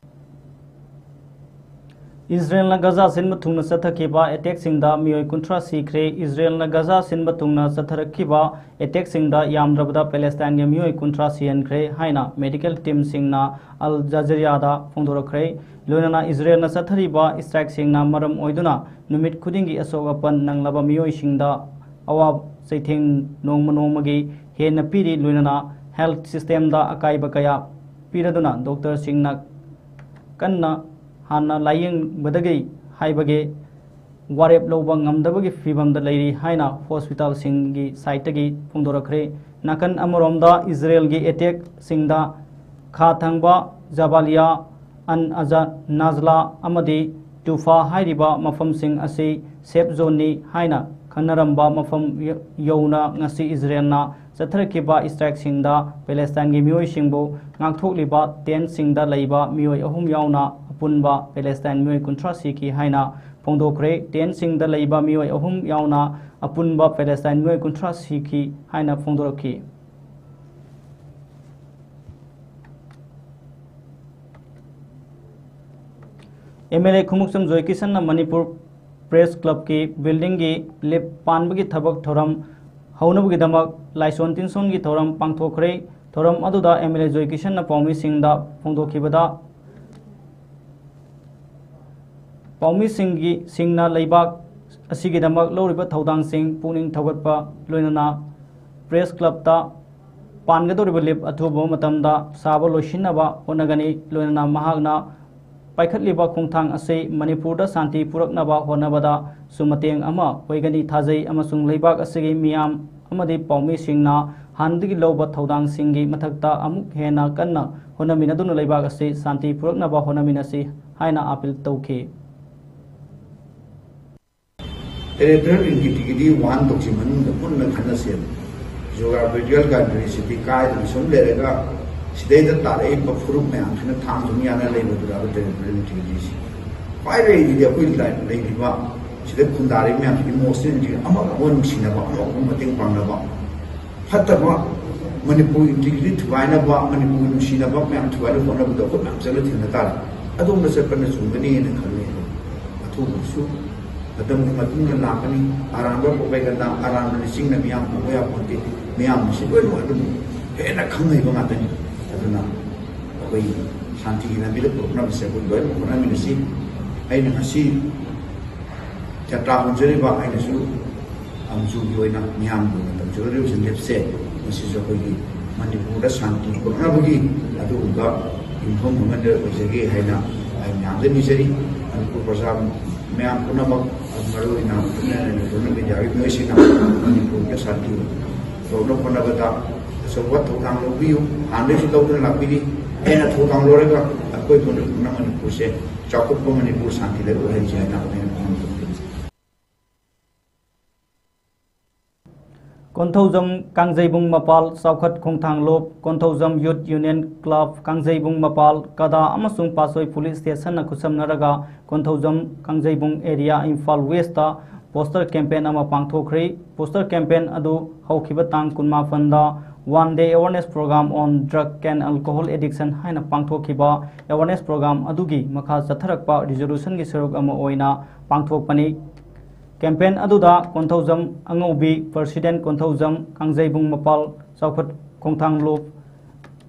ꯏꯖꯔꯦꯜꯅ ꯒꯖꯥ ꯁꯤꯟꯕ ꯊꯨꯡꯅ ꯆꯠꯊꯈꯤꯕ ꯑꯦꯇꯦꯛꯁꯤꯡꯗ ꯃꯤꯑꯣꯏ ꯀꯨꯟꯊ꯭ꯔꯥ ꯁꯤꯈ꯭ꯔꯦ꯫ ꯏꯖꯔꯦꯜꯅ ꯒꯖꯥ ꯁꯤꯟꯕ ꯊꯨꯡꯅ ꯆꯠꯊꯔꯛꯈꯤꯕ ꯑꯦꯇꯦꯛꯁꯤꯡꯗ ꯌꯥꯝꯗ꯭ꯔꯕꯗ ꯄꯦꯂꯦꯁꯇꯥꯏꯟꯒꯤ ꯃꯤꯑꯣꯏ ꯀꯨꯟꯊ꯭ꯔꯥ ꯁꯤꯍꯟꯈ꯭ꯔꯦ ꯍꯥꯏꯅ ꯃꯦꯗꯤꯀꯦꯜ ꯇꯤꯝꯁꯤꯡꯅ ꯑꯜ ꯖꯖꯤꯔꯥꯗ ꯐꯣꯡꯗꯣꯔꯛꯈ꯭ꯔꯦ꯫ ꯂꯣꯏꯅꯅ ꯏꯖꯔꯦꯜꯅ ꯆꯠꯊꯔꯤꯕ ꯏꯁꯇ꯭ꯔꯥꯏꯛꯁꯤꯡꯅ ꯃꯔꯝ ꯑꯣꯏꯗꯨꯅ ꯅꯨꯃꯤꯠ ꯈꯨꯗꯤꯡꯒꯤ ꯑꯁꯣꯛ ꯑꯄꯟ ꯅꯪꯂꯕ ꯃꯤꯑꯣꯏꯁꯤꯡꯗ ꯑꯋꯥꯕ ꯆꯩꯊꯦꯡ ꯅꯣꯡꯃ ꯅꯣꯡꯃꯒꯤ ꯍꯦꯟꯅ ꯄꯤꯔꯤ꯫ ꯂꯣꯏꯅꯅ ꯍꯦꯜꯊ ꯁꯤꯁꯇꯦꯝꯗ ꯑꯀꯥꯏꯕ ꯀꯌꯥ ꯄꯤꯔꯗꯨꯅ ꯗꯣꯛꯇꯔꯁꯤꯡꯅ ꯀꯟꯅ ꯍꯥꯟꯅ ꯂꯥꯌꯦꯡꯕꯗꯒꯤ ꯍꯥꯏꯕꯒꯤ ꯋꯥꯔꯦꯞ ꯂꯧꯕ ꯉꯝꯗꯕꯒꯤ ꯐꯤꯕꯝꯗ ꯂꯩꯔꯤ ꯍꯥꯏꯅ ꯍꯣꯁꯄꯤꯇꯥꯜꯁꯤꯡꯒꯤ ꯁꯥꯏꯠꯇꯒꯤ ꯐꯣꯡꯗꯣꯔꯛꯈ꯭ꯔꯦ꯫ ꯅꯥꯀꯟ ꯑꯃꯔꯣꯝꯗ ꯏꯖꯔꯦꯜꯒꯤ ꯑꯦꯇꯦꯛꯁꯤꯡꯗ ꯈꯥ ꯊꯪꯕ ꯖꯕꯥꯂꯤꯌꯥ, ꯑꯟ ꯑꯖꯥ ꯅꯥꯖꯂꯥ ꯑꯃꯗꯤ ꯇꯨꯐꯥ ꯍꯥꯏꯔꯤꯕ ꯃꯐꯝꯁꯤꯡ ꯑꯁꯤ ꯁꯦꯐ ꯖꯣꯟꯅꯤ ꯍꯥꯏꯅ ꯈꯟꯅꯔꯝꯕ ꯃꯐꯝ ꯌ-, ꯌꯧꯅ ꯉꯁꯤ ꯏꯖꯔꯦꯜꯅ ꯆꯠꯊꯔꯛꯈꯤꯕ ꯏꯁꯇ꯭ꯔꯥꯏꯛꯁꯤꯡꯗ ꯄꯦꯂꯦꯁꯇꯥꯏꯟꯒꯤ ꯃꯤꯑꯣꯏꯁꯤꯡꯕꯨ ꯉꯥꯛꯊꯣꯛꯂꯤꯕ ꯇꯦꯟꯠꯁꯤꯡꯗ ꯂꯩꯕ ꯃꯤꯑꯣꯏ ꯑꯍꯨꯝ ꯌꯥꯎꯅ ꯑꯄꯨꯟꯕ ꯄꯦꯂꯦꯁꯇꯥꯏꯟ ꯃꯤꯑꯣꯏ ꯀꯨꯟꯊ꯭ꯔꯥ ꯁꯤꯈꯤ ꯍꯥꯏꯅ ꯐꯣꯡꯗꯣꯛꯈ꯭ꯔꯦ꯫ ꯇꯦꯟꯠꯁꯤꯡꯗ ꯂꯩꯕ ꯃꯤꯑꯣꯏ ꯑꯍꯨꯝ ꯌꯥꯎꯅ ꯑꯄꯨꯟꯕ ꯄꯦꯂꯦꯁꯇꯥꯏꯟ ꯃꯤꯑꯣꯏ ꯀꯨꯟꯊ꯭ꯔꯥ ꯁꯤꯈꯤ ꯍꯥꯏꯅ ꯐꯣꯡꯗꯣꯔꯛꯈꯤ꯫ ꯑꯦꯝ ꯑꯦꯜ ꯑꯦ ꯈꯨꯃꯨꯛꯆꯝ ꯖꯣꯏꯀꯤꯁꯟꯅ ꯃꯅꯤꯄꯨꯔ ꯄ꯭ꯔꯦꯁ ꯀ꯭ꯂꯕꯀꯤ ꯕꯤꯜꯗꯤꯡꯒꯤ ꯂꯤꯞ ꯄꯥꯟꯕꯒꯤ ꯊꯕꯛ ꯊꯧꯔꯝ ꯍꯧꯅꯕꯒꯤꯗꯃꯛ ꯂꯥꯏꯁꯣꯟ ꯇꯤꯟꯁꯣꯟꯒꯤ ꯊꯧꯔꯝ ꯄꯥꯡꯊꯣꯛꯈ꯭ꯔꯦ꯫ ꯊꯧꯔꯝ ꯑꯗꯨꯗ ꯑꯦꯝ ꯑꯦꯜ ꯑꯦ ꯖꯣꯏꯀꯤꯁꯟꯅ ꯄꯥꯎꯃꯤꯁꯤꯡꯗ ꯐꯣꯡꯗꯣꯛꯈꯤꯕꯗ, ꯄꯥꯎꯃꯤꯁꯤꯡꯒꯤ ꯁꯤꯡꯅ ꯂꯩꯕꯥꯛ ꯑꯁꯤꯒꯤꯗꯃꯛ ꯂꯧꯔꯤꯕ ꯊꯧꯗꯥꯡꯁꯤꯡ ꯄꯨꯛꯅꯤꯡ ꯊꯧꯒꯠꯄ ꯂꯣꯏꯅꯅ ꯄ꯭ꯔꯦꯁ ꯀ꯭ꯂꯕꯇ ꯄꯥꯟꯒꯗꯧꯔꯤꯕ ꯂꯤꯞ ꯑꯊꯨꯕ ꯃꯇꯝꯗ ꯁꯥꯕ ꯂꯣꯏꯁꯤꯟꯅꯕ ꯍꯣꯠꯅꯒꯅꯤ꯫ ꯂꯣꯏꯅꯅ ꯃꯍꯥꯛꯅ ꯄꯥꯏꯈꯠꯂꯤꯕ ꯈꯣꯡꯊꯥꯡ ꯑꯁꯤ ꯃꯅꯤꯄꯨꯔꯗ ꯁꯥꯟꯇꯤ ꯄꯨꯔꯛꯅꯕ ꯍꯣꯠꯅꯕꯗꯁꯨ ꯃꯇꯦꯡ ꯑꯃ ꯑꯣꯏꯒꯅꯤ ꯊꯥꯖꯩ, ꯑꯃꯁꯨꯡ ꯂꯩꯕꯥꯛ ꯑꯁꯤꯒꯤ ꯃꯤꯌꯥꯝ ꯑꯃꯗꯤ ꯄꯥꯎꯃꯤꯁꯤꯡꯅ ꯍꯥꯟꯅꯗꯒꯤ ꯂꯧꯕ ꯊꯧꯗꯥꯡꯁꯤꯡꯒꯤ ꯃꯊꯛꯇ ꯑꯃꯨꯛ ꯍꯦꯟꯅ ꯀꯟꯅ ꯍꯣꯠꯅꯃꯤꯟꯅꯗꯨꯅ ꯂꯩꯕꯥꯛ ꯑꯁꯤ ꯁꯥꯟꯇꯤ ꯄꯨꯔꯛꯅꯕ ꯍꯣꯠꯅꯃꯤꯟꯅꯁꯤ ꯍꯥꯏꯅ ꯑꯥꯄꯤꯜ ꯇꯧꯈꯤ꯫ ꯇꯦꯔꯤꯇꯣꯔꯤꯌꯦꯜ ꯏꯟꯇꯤꯒ꯭ꯔꯤꯇꯤꯒꯤꯗꯤ ꯋꯥꯍꯟꯊꯣꯛꯁꯤ ꯃꯅꯨꯡꯗ ꯃꯨꯟꯅ ꯈꯟꯅꯁꯦꯕ꯫ ꯖꯤꯑꯣꯒ꯭ꯔꯥꯐꯤꯀꯦꯜ ꯕꯥꯎꯟꯗꯔꯤꯁꯤꯗꯤ ꯀꯥꯏꯗꯅ ꯁꯨꯝ ꯂꯩꯔꯒ ꯁꯤꯗꯩꯗ ꯇꯥꯔꯛꯏꯕ ꯐꯨꯔꯨꯞ ꯃꯌꯥꯝꯁꯤꯅ ꯊꯥꯡ ꯁꯨꯝ ꯌꯥꯅ ꯂꯩꯕꯗꯨꯔꯕ ꯇꯦꯔꯤꯇꯣꯔꯤꯌꯦꯜ ꯏꯟꯇꯤꯒ꯭ꯔꯤꯇꯤꯁꯤ? ꯈ꯭ꯋꯥꯏ ꯂꯩꯔꯤꯗꯤ ꯑꯩꯈꯣꯏ ꯂꯥꯏ-, ꯂꯩꯔꯤꯕ ꯁꯤꯗ ꯈꯨꯟꯗꯥꯔꯤꯕ ꯃꯌꯥꯝꯁꯤꯒꯤ ꯏꯃꯣꯁꯅꯦꯜ ꯏꯟꯇꯤꯒ꯭ꯔꯤꯇꯤ, ꯑꯃꯒ ꯑꯃꯒ ꯅꯨꯡꯁꯤꯅꯕ, ꯑꯃꯒ ꯑꯃꯒ ꯃꯇꯦꯡ ꯄꯥꯡꯅꯕ, ꯐꯠꯇꯕ ꯃꯅꯤꯄꯨꯔ ꯏꯟꯇꯤꯒ꯭ꯔꯤꯇꯤ ꯊꯨꯒꯥꯏꯅꯕ, ꯃꯅꯤꯄꯨꯔꯒꯤ ꯅꯨꯡꯁꯤꯅꯕ ꯃꯌꯥꯝ ꯊꯨꯒꯥꯏꯅꯕ ꯍꯣꯠꯅꯕꯗ ꯑꯩꯈꯣꯏ ꯃꯌꯥꯝ ꯆꯠꯂ ꯊꯦꯡꯅ ꯇꯥꯔꯦ꯫ ꯑꯗꯣꯝꯗ ꯆꯠꯄꯅ ꯆꯨꯝꯒꯅꯤꯅ ꯈꯜꯂꯤ꯫ ꯑꯊꯨꯕꯁꯨ ꯃꯇꯝꯒꯤ ꯃꯇꯨꯡ ꯏꯟꯅ ꯂꯥꯛꯀꯅꯤ꯫ ꯑꯔꯥꯟꯕ ꯄ꯭ꯔꯣꯄꯦꯒꯟꯗꯥ, ꯑꯔꯥꯟꯕ ꯂꯤꯆꯤꯡꯅ ꯃꯤꯌꯥꯝ ꯎꯕ ꯌꯥꯄꯣꯟꯇꯦ꯫ ꯃꯤꯌꯥꯝ ꯑꯁꯤ ꯂꯣꯏꯅꯃꯛ ꯑꯗꯨꯝ ꯍꯦꯟꯅ ꯈꯪ ꯍꯩꯕ ꯉꯥꯛꯇꯅꯤ꯫ ꯑꯗꯨꯅ ꯑꯩꯈꯣꯏ ꯁꯥꯟꯇꯤꯒꯤ ꯂꯝꯕꯤꯗ ꯄꯨꯔꯛꯅꯕꯁꯦ ꯑꯩꯈꯣꯏ ꯂꯣꯏꯅꯃꯛ ꯍꯣꯠꯅꯃꯤꯟꯅꯁꯤ꯫ ꯑꯩꯅ ꯉꯁꯤ ꯖꯇ꯭ꯔꯥ ꯍꯧꯖꯔꯤꯕ ꯑꯩꯅꯁꯨ ꯑꯝꯖꯨꯒꯤ ꯑꯣꯏꯅ ꯃꯤꯌꯥꯝꯒꯤ ꯑꯣꯏꯅ ꯇꯧꯖꯒꯗꯧꯔꯤꯕꯁꯤ ꯂꯦꯞꯁꯦ꯫ ꯃꯁꯤꯁꯨ ꯑꯩꯈꯣꯏꯒꯤ ꯃꯅꯤꯄꯨꯔꯗ ꯁꯥꯟꯇꯤ ꯄꯨꯔꯛꯅꯕꯒꯤ ꯑꯗꯨꯒꯨꯝꯕ ꯌꯨꯝꯐꯝ ꯑꯃꯗ ꯑꯣꯏꯖꯒꯦ ꯍꯥꯏꯅ ꯑꯩ ꯃꯌꯥꯝꯗ ꯅꯤꯖꯔꯤ꯫ ꯃꯅꯤꯄꯨꯔ ꯄ꯭ꯔꯖꯥ ꯃꯌꯥꯝ ꯄꯨꯝꯅꯃꯛ, ꯃꯔꯨꯑꯣꯏꯅ ꯏꯟꯇꯔꯅꯦꯁꯅꯦꯜ ꯃꯤꯗꯤꯌꯥꯒꯤ ꯃꯤꯑꯣꯏꯁꯤꯡꯅ ꯃꯅꯤꯄꯨꯔꯗ ꯁꯥꯟꯇꯤ ꯄꯨꯔꯛꯅꯕ ꯍꯣꯠꯅꯕꯗ ꯑꯆꯧꯕ ꯊꯧꯗꯥꯡ ꯂꯧꯕꯤꯌꯨ꯫ ꯍꯥꯟꯅꯗꯒꯤꯁꯨ ꯂꯧꯗꯨꯅ ꯂꯥꯛꯄꯤꯔꯤ꯫ ꯍꯦꯟꯅ ꯊꯧꯗꯥꯡ ꯂꯧꯔꯒ ꯑꯩꯈꯣꯏ ꯄꯨꯝꯅꯃꯛꯅ ꯃꯅꯤꯄꯨꯔꯁꯦ ꯆꯥꯎꯈꯠꯄ ꯃꯅꯤꯄꯨꯔ, ꯁꯥꯟꯇꯤꯗ ꯑꯣꯏꯍꯟꯁꯤ ꯍꯥꯏꯅ ꯑꯩꯈꯣꯏꯅ ꯈꯪꯍꯟꯖꯕꯅꯤ꯫ ꯀꯣꯟꯊꯧꯖꯝ ꯀꯥꯡꯖꯩꯕꯨꯡ ꯃꯄꯥꯜ ꯆꯥꯎꯈꯠ ꯈꯣꯡꯊꯥꯡꯂꯣꯞ, ꯀꯣꯟꯊꯧꯖꯝ ꯌꯨꯠ ꯌꯨꯅꯤꯌꯟ ꯀ꯭ꯂꯕ ꯀꯥꯡꯖꯩꯕꯨꯡ ꯃꯄꯥꯜ, ꯀꯗꯥ ꯑꯃꯁꯨꯡ ꯄꯥꯠꯁꯣꯏ ꯄꯨꯂꯤꯁ ꯁ꯭ꯇꯦꯁꯟꯅ ꯈꯨꯠꯁꯝꯅꯔꯒ Konthoujam Kangjeibung area, Imphal west poster campaign ꯑꯃ ꯄꯥꯡꯊꯣꯛꯈ꯭ꯔꯤ꯫ ꯄꯣꯁꯇꯔ ꯀꯦꯝꯄꯦꯟ ꯑꯗꯨ ꯍꯧꯈꯤꯕ ꯇꯥꯡ ꯀꯨꯟꯃꯥꯄꯟꯗ One Day Awareness Program on Drug and Alcohol Addiction ꯍꯥꯏꯅ ꯄꯥꯡꯊꯣꯛꯈꯤꯕ ꯑꯦꯋꯥꯔꯅꯦꯁ ꯄ꯭ꯔꯣꯒ꯭ꯔꯥꯝ ꯑꯗꯨꯒꯤ ꯃꯈꯥ ꯆꯠꯊꯔꯛꯄ ꯔꯤꯖꯣꯂꯨꯁꯟꯒꯤ ꯁꯔꯨꯛ ꯑꯃ ꯑꯣꯏꯅ ꯄꯥꯡꯊꯣꯛꯄꯅꯤ꯫ ꯀꯦꯝꯄꯦꯟ ꯑꯗꯨꯗ ꯀꯣꯟꯊꯧꯖꯝ ꯑꯉꯧꯕꯤ, ꯄ꯭ꯔꯁꯤꯗꯦꯟ ꯀꯣꯟꯊꯧꯖꯝ ꯀꯥꯡꯖꯩꯕꯨꯡ ꯃꯄꯥꯜ ꯆꯥꯎꯈꯠ ꯈꯣꯡꯊꯥꯡꯂꯣꯞ,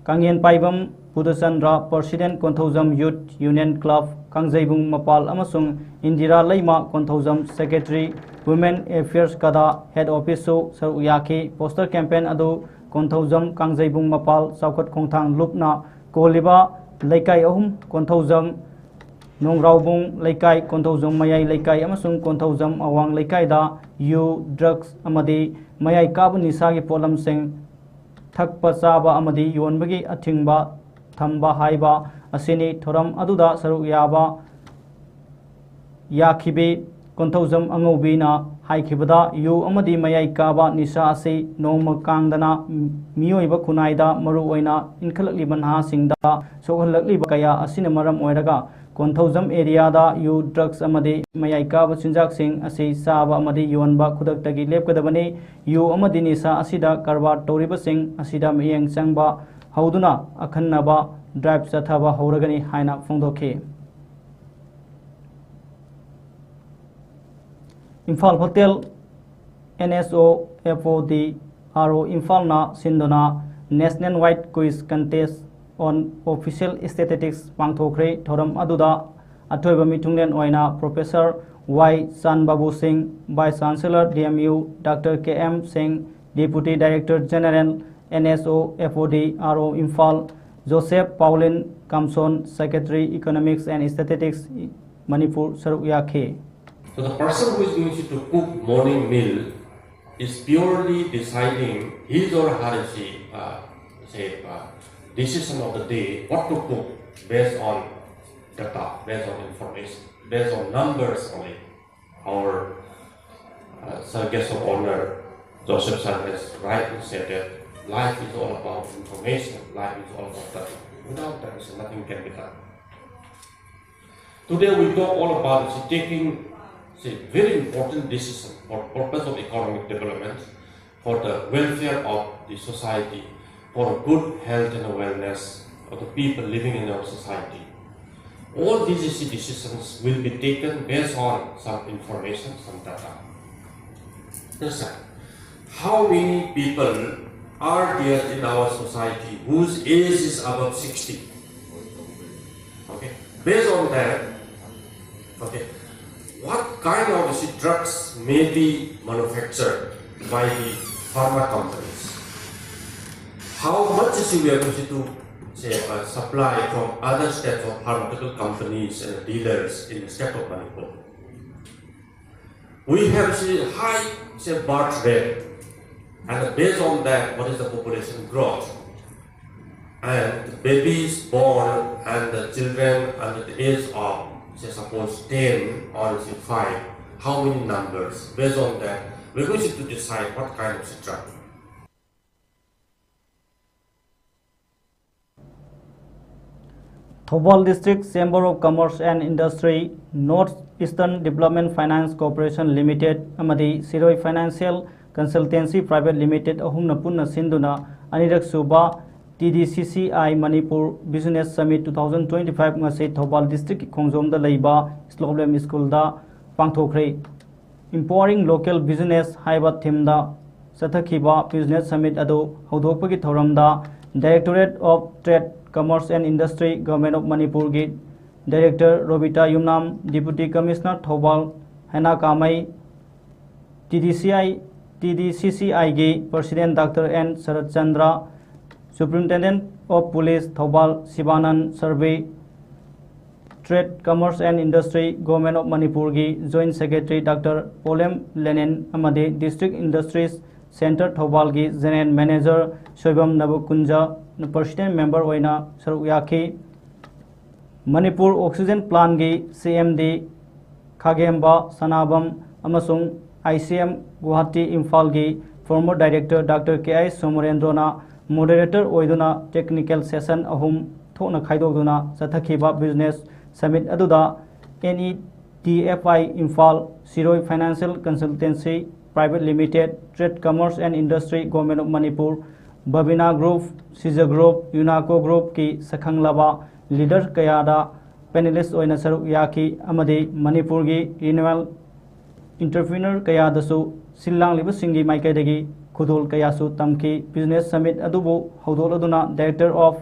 ꯀꯥꯡꯌꯦꯟ ꯄꯥꯏꯕꯝ Budhachandra, President, Konthoujam Youth Union Club, ꯀꯥꯡꯖꯩꯕꯨꯡ ꯃꯄꯥꯜ, ꯑꯃꯁꯨꯡ ꯏꯟꯗꯤꯔꯥ ꯂꯩꯃ, ꯀꯣꯟꯊꯧꯖꯝ Secretary, Women Affairs ꯀꯗꯥ Head Office ꯁꯨ ꯁꯔꯨꯛ ꯌꯥꯈꯤ꯫ Poster campaign ꯑꯗꯨ ꯀꯣꯟꯊꯧꯖꯝ ꯀꯥꯡꯖꯩꯕꯨꯡ ꯃꯄꯥꯜ ꯆꯥꯎꯈꯠ ꯈꯣꯡꯊꯥꯡ ꯂꯨꯞꯅ ꯀꯣꯜꯂꯤꯕ ꯂꯩꯀꯥꯏ ꯑꯍꯨꯝ, ꯀꯣꯟꯊꯧꯖꯝ ꯅꯣꯡꯒ꯭ꯔꯥꯎꯕꯨꯡ ꯂꯩꯀꯥꯏ, ꯀꯣꯟꯊꯧꯖꯝ ꯃꯌꯥꯏ ꯂꯩꯀꯥꯏ ꯑꯃꯁꯨꯡ ꯀꯣꯟꯊꯧꯖꯝ ꯑꯋꯥꯡ ꯂꯩꯀꯥꯏꯗ ꯌꯨ, drugs ꯑꯃꯗꯤ ꯃꯌꯥꯏ ꯀꯥꯕ ꯅꯤꯁꯥꯒꯤ ꯄꯣꯠꯂꯝꯁꯤꯡ ꯊꯛꯄ ꯆꯥꯕ ꯑꯃꯗꯤ ꯌꯣꯟꯕꯒꯤ ꯑꯊꯤꯡꯕ ꯊꯝꯕ ꯍꯥꯏꯕ ꯑꯁꯤꯅꯤ꯫ ꯊꯧꯔꯝ ꯑꯗꯨꯗ ꯁꯔꯨꯛ ꯌꯥꯕ ꯌꯥꯈꯤꯕꯤ ꯀꯣꯟꯊꯧꯖꯝ ꯑꯉꯧꯕꯤꯅ ꯍꯥꯏꯈꯤꯕꯗ, ꯌꯨ ꯑꯃꯗꯤ ꯃꯌꯥꯏ ꯀꯥꯕ ꯅꯤꯁꯥ ꯑꯁꯤ ꯅꯣꯡꯃ ꯀꯥꯡꯗꯅ ꯃꯤꯑꯣꯏꯕ ꯈꯨꯟꯅꯥꯏꯗ, ꯃꯔꯨꯑꯣꯏꯅ ꯏꯟꯈꯠꯂꯛꯂꯤꯕ ꯅꯍꯥꯁꯤꯡꯗ ꯁꯣꯛꯍꯜꯂꯛꯂꯤꯕ ꯀꯌꯥ ꯑꯁꯤꯅ ꯃꯔꯝ ꯑꯣꯏꯔꯒ, ꯀꯣꯟꯊꯧꯖꯝ area ꯗ ꯌꯨ, drugs ꯑꯃꯗꯤ ꯃꯌꯥꯏ ꯀꯥꯕ ꯆꯤꯟꯖꯥꯛꯁꯤꯡ ꯑꯁꯤ ꯆꯥꯕ ꯑꯃꯗꯤ ꯌꯣꯟꯕ ꯈꯨꯗꯛꯇꯒꯤ ꯂꯦꯞꯀꯗꯕꯅꯤ꯫ ꯌꯨ ꯑꯃꯗꯤ ꯅꯤꯁꯥ ꯑꯁꯤꯗ ꯀꯔꯕꯥꯔ ꯇꯧꯔꯤꯕꯁꯤꯡ ꯑꯁꯤꯗ ꯃꯤꯠꯌꯦꯡ ꯆꯪꯕ ꯍꯧꯗꯨꯅ ꯑꯈꯟꯅꯕ drive ꯆꯠꯊꯕ ꯍꯧꯔꯒꯅꯤ ꯍꯥꯏꯅ ꯐꯣꯡꯗꯣꯛꯈꯤ꯫ Imphal hotel, N S O F O D R O ꯏꯝꯐꯥꯜꯅ ꯁꯤꯟꯗꯨꯅ National Wide Quiz Contest on Official Statistics ꯄꯥꯡꯊꯣꯛꯈ꯭ꯔꯦ꯫ ꯊꯧꯔꯝ ꯑꯗꯨꯗ ꯑꯊꯣꯏꯕ ꯃꯤꯊꯨꯡꯂꯦꯟ ꯑꯣꯏꯅ Professor ꯋꯥꯏ ꯆꯥꯟꯕꯥꯕꯨ ꯁꯤꯡ, Vice Chancellor D M U, Doctor K M ꯁꯤꯡ, Deputy Director General N S O F O D R O Imphal, Joseph Paulin Kamson, Secretary Economics and Statistics Manipur ꯁꯔꯨꯛ ꯌꯥꯈꯤ꯫ So the person who is going to cook morning meal is purely deciding his or her, say, uh, say, uh, decision of the day, what to cook based on data, based on information, based on numbers only. Our uh, Sir Guest of Honor Joseph Sir has rightly said that life is all about information, life is all about data. Without that, nothing can be done. Today we talk all about, see, taking, see, very important decision for purpose of economic development, for the welfare of the society, for good health and wellness of the people living in our society. All these decisions will be taken based on some information, some data. Understand? How many people are there in our society whose age is above sixty? Okay. Based on that, okay, what kind of, you see, drugs may be manufactured by the pharma companies? How much, you see, we are going to, say, uh, supply from other states of pharmaceutical companies and dealers in the state of Manipur? We have, see, high, say, birth rate, and based on that, what is the population growth? And the babies born and the children under the age of, say, suppose ten or, say, five, how many numbers? Based on that, we're going to decide what kind of, say, drug. Thoubal District Chamber of Commerce and Industry, North Eastern Development Finance Corporation Limited ꯑꯃꯗꯤ ꯁꯤꯔꯣꯏ Financial Consultancy Private Limited ꯑꯍꯨꯝꯅ ꯄꯨꯟꯅ ꯁꯤꯟꯗꯨꯅ ꯑꯅꯤꯔꯛ ꯁꯨꯕ T D C C I Manipur Business Summit two thousand twenty five ꯉꯁꯤ Thoubal District ꯀꯤ ꯈꯣꯡꯖꯣꯝꯗ ꯂꯩꯕ Slope Lamp School ꯗ ꯄꯥꯡꯊꯣꯛꯈ꯭ꯔꯦ꯫ Empowering Local Business ꯍꯥꯏꯕ theme ꯗ ꯆꯠꯊꯈꯤꯕ Business Summit ꯑꯗꯨ ꯍꯧꯗꯣꯛꯄꯒꯤ ꯊꯧꯔꯝꯗ Directorate of Trade, Commerce and Industry, Government of Manipur ꯒꯤ Director Robita Yumnam, Deputy Commissioner Thoubal Hena Kamei, T D C I, T D C C I ꯒꯤ President Doctor N Sarat Chandra, Superintendent of Police Thoubal Shibanan Sarbe, Trade, Commerce and Industry, Government of Manipur ꯒꯤ Joint Secretary Doctor ꯄꯣꯂꯦꯝ ꯂꯦꯅꯤꯟ ꯑꯃꯗꯤ District Industries Centre ꯊꯧꯕꯥꯜꯒꯤ General Manager Soibam ꯅꯕꯀꯨꯟꯖꯅ President Member ꯑꯣꯏꯅ ꯁꯔꯨꯛ ꯌꯥꯈꯤ꯫ Manipur Oxygen Plant ꯒꯤ C M D ꯈꯥꯒꯦꯝꯕ Sanabam ꯑꯃꯁꯨꯡ I C M Guwahati Imphal ꯒꯤ former Director Doctor K I ꯁꯣꯃꯣꯔꯦꯟꯗ꯭ꯔꯣꯅ Moderator ꯑꯣꯏꯗꯨꯅ technical session ꯑꯍꯨꯝ ꯊꯣꯛꯅ ꯈꯥꯏꯗꯣꯛꯇꯨꯅ ꯆꯠꯊꯈꯤꯕ Business Summit ꯑꯗꯨꯗ N E D F I Imphal, Shiroi Financial Consultancy Private Limited, Trade, Commerce and Industry, Government of Manipur, Babina Group, Sija Group, UNACO Group ꯀꯤ ꯁꯛꯈꯪꯂꯕ leader ꯀꯌꯥꯗ panelist ꯑꯣꯏꯅ ꯁꯔꯨꯛ ꯌꯥꯈꯤ ꯑꯃꯗꯤ ꯃꯅꯤꯄꯨꯔꯒꯤ renewable entrepreneur ꯀꯌꯥꯗꯁꯨ ꯁꯤꯜ ꯂꯥꯡꯂꯤꯕꯁꯤꯡꯒꯤ ꯃꯥꯏꯀꯩꯗꯒꯤ ꯈꯨꯗꯣꯜ ꯀꯌꯥꯁꯨ ꯇꯝꯈꯤ꯫ Business Summit ꯑꯗꯨꯕꯨ ꯍꯧꯗꯣꯛꯂꯗꯨꯅ Director of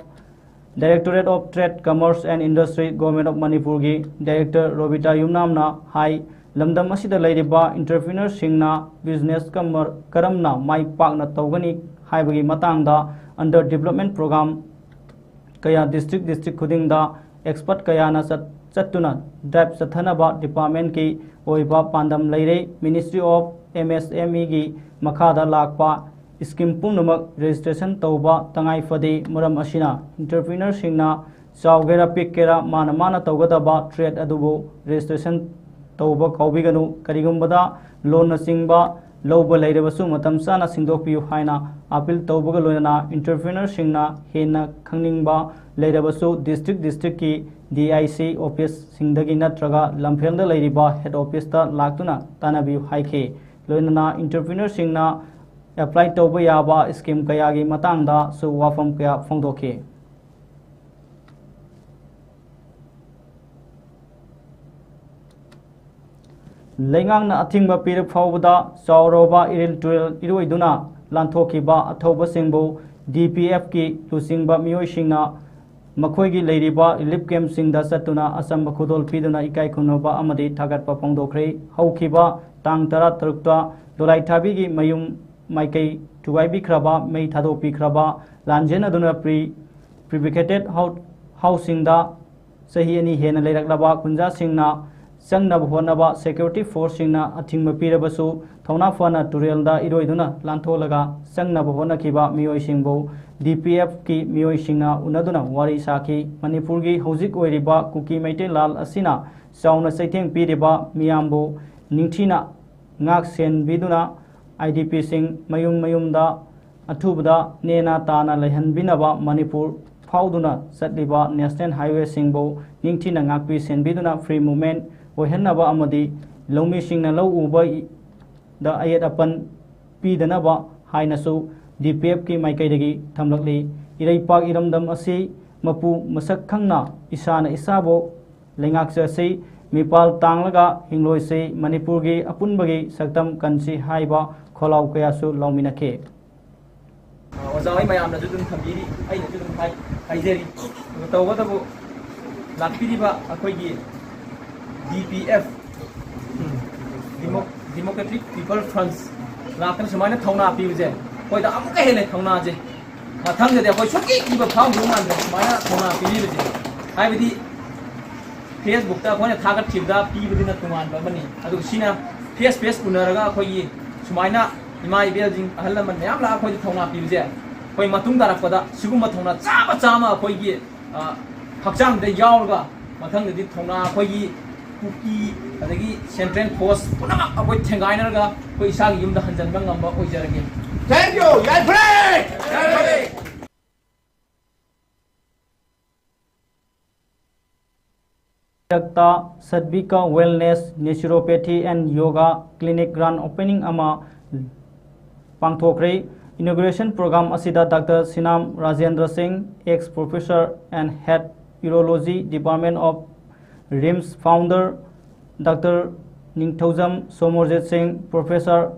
Directorate of Trade, Commerce and Industry, Government of ꯃꯅꯤꯄꯨꯔꯒꯤ Director ꯔꯣꯕꯤꯇꯥ ꯌꯨꯝꯅꯥꯝꯅ ꯍꯥꯏ, ꯂꯝꯗꯝ ꯑꯁꯤꯗ ꯂꯩꯔꯤꯕ entrepreneurꯁꯤꯡꯅ business ꯀꯃꯔ-, ꯀꯔꯝꯅ ꯃꯥꯏ ꯄꯥꯛꯅ ꯇꯧꯒꯅꯤ ꯍꯥꯏꯕꯒꯤ ꯃꯇꯥꯡꯗ under development program ꯀꯌꯥ district district ꯈꯨꯗꯤꯡꯗ expert ꯀꯌꯥꯅ ꯆꯠ-, ꯆꯠꯇꯨꯅ drive ꯆꯠꯊꯅꯕ departmentꯀꯤ ꯑꯣꯏꯕ ꯄꯥꯟꯗꯝ ꯂꯩꯔꯦ꯫ Ministry of MSMEꯒꯤ ꯃꯈꯥꯗ ꯂꯥꯛꯄ scheme ꯄꯨꯝꯅꯃꯛ registration ꯇꯧꯕ ꯇꯉꯥꯏ ꯐꯗꯦ꯫ ꯃꯔꯝ ꯑꯁꯤꯅ entrepreneurꯁꯤꯡꯅ ꯆꯥꯎꯒꯦꯔꯥ ꯄꯤꯛꯀꯦꯔꯥ ꯃꯥꯅ ꯃꯥꯅ ꯇꯧꯒꯗꯕ trade ꯑꯗꯨꯕꯨ registration ꯇꯧꯕ ꯀꯥꯎꯕꯤꯒꯅꯨ꯫ ꯀꯔꯤꯒꯨꯝꯕꯗ loanꯅꯆꯤꯡꯕ ꯂꯧꯕ ꯂꯩꯔꯕꯁꯨ ꯃꯇꯝ ꯆꯥꯅ ꯁꯤꯡꯗꯣꯛꯄꯤꯌꯨ ꯍꯥꯏꯅ appeal ꯇꯧꯕꯒ ꯂꯣꯏꯅꯅ entrepreneurꯁꯤꯡꯅ ꯍꯦꯟꯅ ꯈꯪꯅꯤꯡꯕ ꯂꯩꯔꯕꯁꯨ district districtꯀꯤ DIC officeꯁꯤꯡꯗꯒꯤ ꯅꯠꯇ꯭ꯔꯒ ꯂꯝꯐꯦꯜꯗ ꯂꯩꯔꯤꯕ head officeꯇ ꯂꯥꯛꯇꯨꯅ ꯇꯥꯟꯅꯕꯤꯌꯨ ꯍꯥꯏꯈꯤ꯫ ꯂꯣꯏꯅꯅ entrepreneurꯁꯤꯡꯅ apply ꯇꯧꯕ ꯌꯥꯕ scheme ꯀꯌꯥꯒꯤ ꯃꯇꯥꯡꯗꯁꯨ ꯋꯥꯐꯝ ꯀꯌꯥ ꯐꯣꯡꯗꯣꯛꯈꯤ꯫ ꯂꯩꯉꯥꯛꯅ ꯑꯊꯤꯡꯕ ꯄꯤꯔ ꯐꯥꯎꯕꯗ ꯆꯥꯎꯔꯕ ꯏꯔꯤꯜ ꯇꯨꯔꯦꯜ ꯏꯔꯣꯏꯗꯨꯅ ꯂꯥꯟꯊꯣꯛꯈꯤꯕ ꯑꯊꯧꯕꯁꯤꯡꯕꯨ DPFꯀꯤ ꯂꯨꯆꯤꯡꯕ ꯃꯤꯑꯣꯏꯁꯤꯡꯅ ꯃꯈꯣꯏꯒꯤ ꯂꯩꯔꯤꯕ relief campꯁꯤꯡꯗ ꯆꯠꯇꯨꯅ ꯑꯆꯝꯕ ꯈꯨꯗꯣꯜ ꯄꯤꯗꯨꯅ ꯏꯀꯥꯏ ꯈꯨꯝꯅꯕ ꯑꯃꯗꯤ ꯊꯥꯒꯠꯄ ꯐꯣꯡꯗꯣꯛꯈ꯭ꯔꯦ꯫ ꯍꯧꯈꯤꯕ ꯇꯥꯡ ꯇꯔꯥ ꯇꯔꯨꯛꯇ ꯗꯣꯂꯥꯏꯊꯥꯕꯤꯒꯤ ꯃꯌꯨꯝ ꯃꯥꯏꯀꯩ ꯊꯨꯒꯥꯏꯕꯤꯈ꯭ꯔꯕ, ꯃꯩ ꯊꯥꯗꯣꯛꯄꯤꯈ꯭ꯔꯕ, ꯂꯥꯟꯖꯦꯟꯅꯗꯨꯅ pre-, fabricated house-, houseꯁꯤꯡꯗ ꯆꯍꯤ ꯑꯅꯤ ꯍꯦꯟꯅ ꯂꯩꯔꯛꯂꯕ ꯈꯨꯟꯖꯥꯁꯤꯡꯅ ꯆꯪꯅꯕ ꯍꯣꯠꯅꯕ security forceꯁꯤꯡꯅ ꯑꯊꯤꯡꯕ ꯄꯤꯔꯕꯁꯨ, ꯊꯧꯅꯥ ꯐꯅ ꯇꯨꯔꯦꯜꯗ ꯏꯔꯣꯏꯗꯨꯅ ꯂꯥꯟꯊꯣꯛꯂꯒ ꯆꯪꯅꯕ ꯍꯣꯠꯅꯈꯤꯕ ꯃꯤꯑꯣꯏꯁꯤꯡꯕꯨ DPFꯀꯤ ꯃꯤꯑꯣꯏꯁꯤꯡꯅ ꯎꯅꯗꯨꯅ ꯋꯥꯔꯤ ꯁꯥꯈꯤ꯫ ꯃꯅꯤꯄꯨꯔꯒꯤ ꯍꯧꯖꯤꯛ ꯑꯣꯏꯔꯤꯕ ꯀꯨꯀꯤ ꯃꯩꯇꯩ ꯂꯥꯜ ꯑꯁꯤꯅ ꯆꯥꯎꯅ ꯆꯩꯊꯦꯡ ꯄꯤꯔꯤꯕ ꯃꯤꯌꯥꯝꯕꯨ ꯅꯤꯡꯊꯤꯅ ꯉꯥꯛ ꯁꯦꯟꯕꯤꯗꯨꯅ IDPꯁꯤꯡ ꯃꯌꯨꯝ ꯃꯌꯨꯝꯗ ꯑꯊꯨꯕꯗ ꯅꯦꯅꯥ ꯇꯥꯅ ꯂꯩꯍꯟꯕꯤꯅꯕ ꯃꯅꯤꯄꯨꯔ ꯐꯥꯎꯗꯨꯅ ꯆꯠꯂꯤꯕ national highwayꯁꯤꯡꯕꯨ ꯅꯤꯡꯊꯤꯅ ꯉꯥꯛꯄꯤ ꯁꯦꯟꯕꯤꯗꯨꯅ free movement ꯑꯣꯏꯍꯟꯅꯕ ꯑꯃꯗꯤ ꯂꯧꯃꯤꯁꯤꯡꯅ ꯂꯧ ꯎꯕꯗ ꯑꯌꯦꯠ ꯑꯄꯟ ꯄꯤꯗꯅꯕ ꯍꯥꯏꯅꯁꯨ DPFꯀꯤ ꯃꯥꯏꯀꯩꯗꯒꯤ ꯊꯝꯂꯛꯂꯤ꯫ ꯏꯔꯩꯄꯥꯛ ꯏꯔꯝꯗꯝ ꯑꯁꯤ ꯃꯄꯨ ꯃꯁꯛ ꯈꯪꯅ ꯏꯁꯥꯅ ꯏꯁꯥꯕꯨ ꯂꯩꯉꯥꯛꯆꯁꯤ, ꯃꯤꯄꯥꯜ ꯇꯥꯡꯂꯒ ꯍꯤꯡꯂꯣꯏꯁꯤ, ꯃꯅꯤꯄꯨꯔꯒꯤ ꯑꯄꯨꯟꯕꯒꯤ ꯁꯛꯇꯝ ꯀꯟꯁꯤ ꯍꯥꯏꯕ ꯈꯣꯜꯂꯥꯎ ꯀꯌꯥꯁꯨ ꯂꯥꯎꯃꯤꯟꯅꯈꯤ꯫ ꯑꯣꯖꯥ ꯍꯣꯏ ꯃꯌꯥꯝꯅꯁꯨ ꯑꯗꯨꯝ ꯊꯝꯕꯤꯔꯤ, ꯑꯩꯅꯁꯨ ꯑꯗꯨꯝ ꯍꯥꯏ-, ꯍꯥꯏꯖꯔꯤ꯫ ꯑꯗꯨꯒ ꯇꯧꯕꯇꯕꯨ ꯂꯥꯛꯄꯤꯔꯤꯕ ꯑꯩꯈꯣꯏꯒꯤ D P F, Demo-, Democratic People Front ꯂꯥꯛꯇꯅ ꯁꯨꯃꯥꯏꯅ ꯊꯧꯅꯥ ꯄꯤꯕꯁꯦ ꯑꯩꯈꯣꯏꯗ ꯑꯃꯨꯛꯀ ꯍꯦꯜꯂꯦ ꯊꯧꯅꯥꯁꯦ꯫ ꯃꯊꯪꯗꯗꯤ ꯑꯩꯈꯣꯏ ꯁꯨꯡꯀꯤ ꯀꯤꯕ ꯐꯥꯎꯗꯧ ꯃꯥꯟꯗ꯭ꯔꯦ ꯁꯨꯃꯥꯏꯅ ꯊꯧꯅꯥ ꯄꯤꯕꯤꯕꯁꯦ꯫ ꯍꯥꯏꯕꯗꯤ Facebookꯇ ꯑꯩꯈꯣꯏꯅ ꯊꯥꯒꯠꯈꯤꯕꯗ ꯄꯤꯕꯗꯨꯅ ꯇꯣꯉꯥꯟꯕ ꯑꯃꯅꯤ, ꯑꯗꯨꯒ ꯁꯤꯅ face face ꯎꯅꯔꯒ ꯑꯩꯈꯣꯏꯒꯤ ꯁꯨꯃꯥꯏꯅ ꯏꯃꯥ ꯏꯕꯦꯜꯁꯤꯡ, ꯑꯍꯜ ꯂꯃꯟ ꯃꯌꯥꯝ ꯂꯥꯛꯑꯒ ꯑꯩꯈꯣꯏꯗ ꯊꯧꯅꯥ ꯄꯤꯕꯁꯦ, ꯑꯩꯈꯣꯏ ꯃꯇꯨꯡ ꯇꯥꯔꯛꯄꯗ ꯁꯤꯒꯨꯝꯕ ꯊꯧꯅꯥ ꯆꯥꯝꯃ ꯆꯥꯝꯃ ꯑꯩꯈꯣꯏꯒꯤ, ꯑ, ꯍꯛꯆꯥꯡꯗ ꯌꯥꯎꯔꯒ ꯃꯊꯪꯗꯗꯤ ꯊꯧꯅꯥ ꯑꯩꯈꯣꯏꯒꯤ ꯀꯨꯀꯤ ꯑꯗꯒꯤ Central Force ꯄꯨꯝꯅꯃꯛ ꯑꯩꯈꯣꯏ ꯊꯦꯡꯒꯥꯏꯅꯔꯒ ꯑꯩꯈꯣꯏ ꯏꯁꯥꯒꯤ ꯌꯨꯝꯗ ꯍꯟꯖꯤꯟꯕ ꯉꯝꯕ ꯑꯣꯏꯖꯔꯒꯦ꯫ Thank you. ꯌꯥꯏꯐꯔꯦ! ꯌꯥꯏꯐꯔꯦ! ꯃꯊꯛꯇ Sadvika Wellness Naturopathy and Yoga Clinic grand opening ꯑꯃ ꯄꯥꯡꯊꯣꯛꯈ꯭ꯔꯦ꯫ Inauguration program ꯑꯁꯤꯗ Doctor Sinam Rajendra Singh, ex professor and head urology department of RIMS founder, Doctor Ningthoujam Somarjit Singh, professor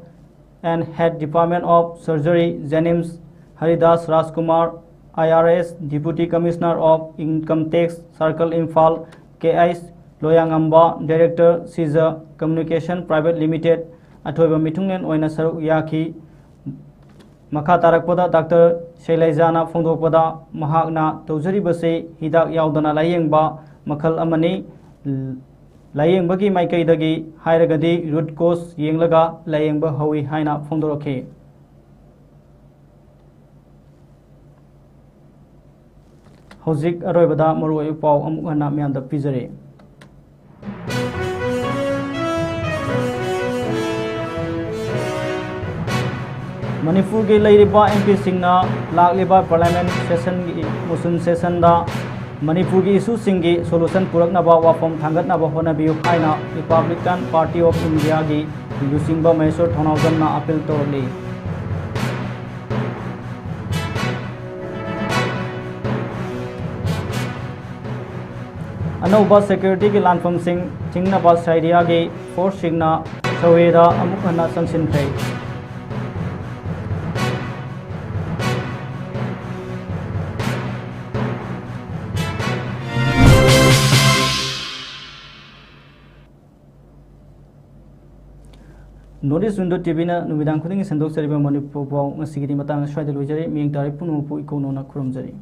and head department of surgery, JNIMS, Haridas Rajkumar, I R S, Deputy Commissioner of Income Tax, Circle Imphal, K S Loyangamba, Director, Sija Communication Private Limited, ꯑꯊꯣꯏꯕ ꯃꯤꯊꯨꯡꯂꯦꯟ ꯑꯣꯏꯅ ꯁꯔꯨꯛ ꯌꯥꯈꯤ꯫ ꯃꯈꯥ ꯇꯥꯔꯛꯄꯗ Doctor ꯁꯩꯂꯩꯖꯥꯅ ꯐꯣꯡꯗꯣꯛꯄꯗ, ꯃꯍꯥꯛꯅ ꯇꯧꯖꯔꯤꯕꯁꯤ ꯍꯤꯗꯥꯛ ꯌꯥꯎꯗꯅ ꯂꯥꯌꯦꯡꯕ ꯃꯈꯜ ꯑꯃꯅꯤ꯫ ꯂꯥꯌꯦꯡꯕꯒꯤ ꯃꯥꯏꯀꯩꯗꯒꯤ ꯍꯥꯏꯔꯒꯗꯤ root cause ꯌꯦꯡꯂꯒ ꯂꯥꯌꯦꯡꯕ ꯍꯧꯏ ꯍꯥꯏꯅ ꯐꯣꯡꯗꯣꯔꯛꯈꯤ꯫ ꯍꯧꯖꯤꯛ ꯑꯔꯣꯏꯕꯗ ꯃꯔꯨꯑꯣꯏꯕ ꯄꯥꯎ ꯑꯃꯨꯛ ꯍꯟꯅ ꯃꯌꯥꯝꯗ ꯄꯤꯖꯔꯤ꯫ ꯃꯅꯤꯄꯨꯔꯒꯤ ꯂꯩꯔꯤꯕ M P ꯁꯤꯡꯅ ꯂꯥꯛꯂꯤꯕ Parliament session ꯒꯤ monsoon session ꯗ ꯃꯅꯤꯄꯨꯔꯒꯤ issue ꯁꯤꯡꯒꯤ solution ꯄꯨꯔꯛꯅꯕ ꯋꯥꯐꯝ ꯊꯥꯡꯒꯠꯅꯕ ꯍꯣꯠꯅꯕꯤꯌꯨ ꯍꯥꯏꯅ Republican Party of India ꯒꯤ ꯂꯨꯆꯤꯡꯕ ꯃꯍꯦꯁ꯭ꯋꯔ ꯊꯧꯅꯥꯎꯖꯝꯅ appeal ꯇꯧꯔꯛꯂꯤ꯫ ꯑꯅꯧꯕ security ꯒꯤ ꯂꯥꯟꯐꯝꯁꯤꯡ ꯊꯤꯡꯅꯕ ꯁꯥꯏꯔꯤꯌꯥꯒꯤ force ꯁꯤꯡꯅ ꯁꯋꯦꯗ ꯑꯃꯨꯛ ꯍꯟꯅ ꯆꯪꯁꯤꯟꯈ꯭ꯔꯦ꯫ North East Window T Vꯅ ꯅꯨꯃꯤꯗꯥꯡ ꯈꯨꯗꯤꯡꯒꯤ ꯁꯟꯗꯣꯛꯆꯔꯤꯕ ꯃꯅꯤꯄꯨꯔ ꯄꯥꯎ ꯉꯁꯤꯒꯤꯗꯤ ꯃꯇꯥꯡ ꯑꯁ꯭ꯋꯥꯏꯗ ꯂꯣꯏꯖꯔꯦ꯫ ꯃꯤꯌꯦꯡ ꯇꯥꯔꯤꯕ ꯄꯨꯝꯅꯃꯛꯄꯨ ꯏꯀꯧꯅꯧꯅ ꯈꯨꯔꯨꯝꯖꯔꯤ꯫